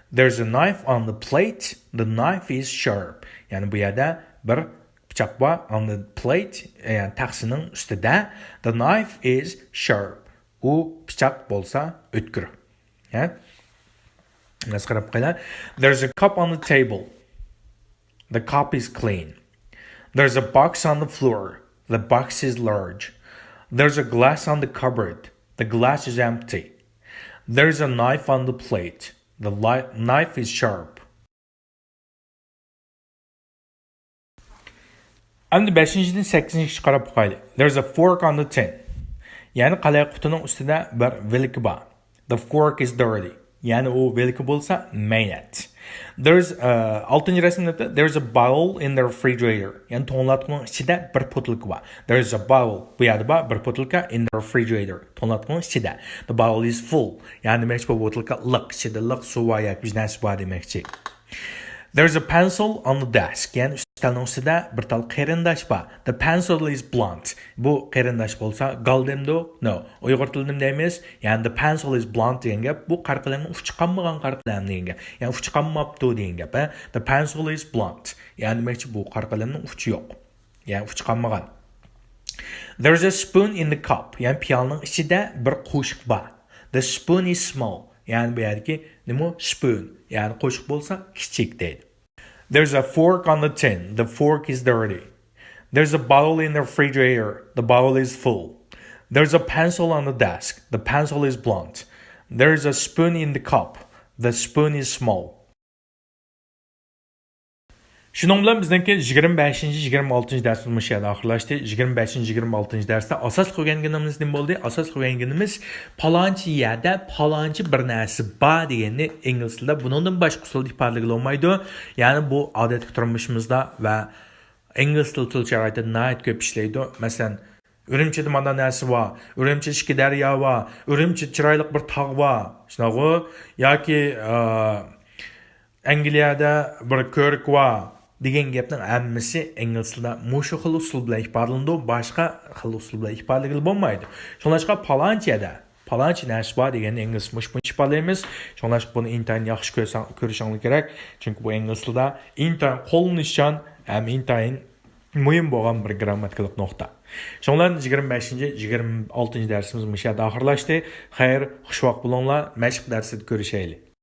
There is a knife on the plate. The knife is sharp. يەنى بۇ يەردە بىر پىچاق بار. On the plate، يەنى تەخسىنىڭ ئۈستىدە. The knife is sharp. ئۇ پىچاق بولسا ئۆتكۈر. ھە؟ بىز قاراپ باقايلى. There's a cup on the table. The cup is clean. There's a box on the floor. The box is large. There's a glass on the cupboard. The glass is empty. There's a knife on the plate. The li-, knife is sharp. ئەمدى بەشىنچىدىن سەككىزىنچىگە قاراپ باقايلى. There's a fork on the tin. يەنى قەلئە قۇتىنىڭ ئۈستىدە بىر ۋىلىكى بار. The fork is dirty. يەنى ئۇ ۋىلىكى بولسا مەينەت. There's uh, ئالتىنچى رەسىمدە، there's a bottle in the refrigerator. يەنى توڭلاتقۇنىڭ ئىچىدە بىر بوتۇلكا بار. There's a bottle. بۇ يەردە بار بىر بوتۇلكا in the refrigerator. توڭلاتقۇنىڭ ئىچىدە. The bottle is full. يەنى دېمەكچى بۇ بوتۇلكا لىق، ئىچىدە لىق سۇ بار ياكى بىر نەرسە بار دېمەكچى. There's a pencil on the desk. يەنى ئۈستەلنىڭ ئۈستىدە بىر تال قېرىنداش بار. The pencil is blunt. بۇ قېرىنداش بولسا گال دەمدۇ؟ No. ئۇيغۇر تىلىدا نېمە دەيمىز؟ يەنى the pencil is blunt دېگەن گەپ بۇ قارا قەلەمنىڭ ئۇچى قانمىغان قارا قەلەم دېگەن گەپ. يەنى ئۇچى قانماپتۇ دېگەن گەپ. ھە؟ The pencil is blunt. يەنى دېمەكچى بۇ قارا قەلەمنىڭ ئۇچى يوق. يەنى ئۇچى قانمىغان. There's a spoon in the cup. يەنى پىيالىنىڭ ئىچىدە بىر قوشۇق بار. The spoon is small. يەنى بۇ يەردىكى نېمە؟ Spoon. يەنى قوشۇق بولسا كىچىك دەيدۇ. There's a fork on the tin. The fork is dirty. There's a bottle in the refrigerator. The bottle is full. There's a pencil on the desk. The pencil is blunt. There's a spoon in the cup. The spoon is small. شۇنىڭ بىلەن بىزنىڭكى يىگىرمە بەشىنچى، يىگىرمە ئالتىنچى دەرسىمىز مۇشۇ يەردە ئاخىرلاشتى. يىگىرمە بەشىنچى، يىگىرمە ئالتىنچى دەرستە ئاساسلىق ئۆگەنگىنىمىز نېمە بولدى؟ ئاساسلىق ئۆگەنگىنىمىز پالانچى يەردە پالانچى بىر نەرسە بار دېگەننى ئىنگلىز تىلىدا بۇنىڭدىن باشقا ئۇسۇلدا ئىپادىلىگىلى بولمايدۇ. يەنى بۇ ئادەتتىكى تۇرمۇشىمىزدا ۋە ئىنگلىز تىلى تىل شارائىتىدا ناھايىتى كۆپ ئىشلەيدۇ. مەسىلەن، ئۈرۈمچىدە مانا نەرسە بار، ئۈرۈمچىدە ئىككى دەريا بار، ئۈرۈمچىدە چىرايلىق بىر تاغ بار، شۇنداقغۇ؟ ياكى، ئا، ئەنگلىيەدە بىر كۆۋرۈك بار دېگەن گەپنىڭ ھەممىسى ئىنگلىز تىلىدا مۇشۇ خىل ئۇسۇل بىلەن ئىپادىلىنىدۇ، باشقا خىل ئۇسۇل بىلەن ئىپادىلىگىلى بولمايدۇ. شۇڭلاشقا پالانچى يەردە پالانچى نەرسە بار دېگەننى ئىنگلىز مۇشۇ بويىچە ئىپادىلەيمىز. شۇڭلاشقا بۇنى ئىنتايىن ياخشى كۆرسەڭ-، كۆرۈشۈڭلار كېرەك. چۈنكى بۇ ئىنگلىز تىلىدا ئىنتايىن قوللىنىشچان ھەم ئىنتايىن مۇھىم بولغان بىر گىرامماتىكىلىق نۇقتا. شۇنىڭ بىلەن يىگىرمە بەشىنچى، يىگىرمە ئالتىنچى دەرسىمىز مۇشۇ يەردە ئاخىرلاشتى. خەير، خۇشۋاق بولۇڭلار، مەشىق دەرسىدە كۆرۈشەيلى.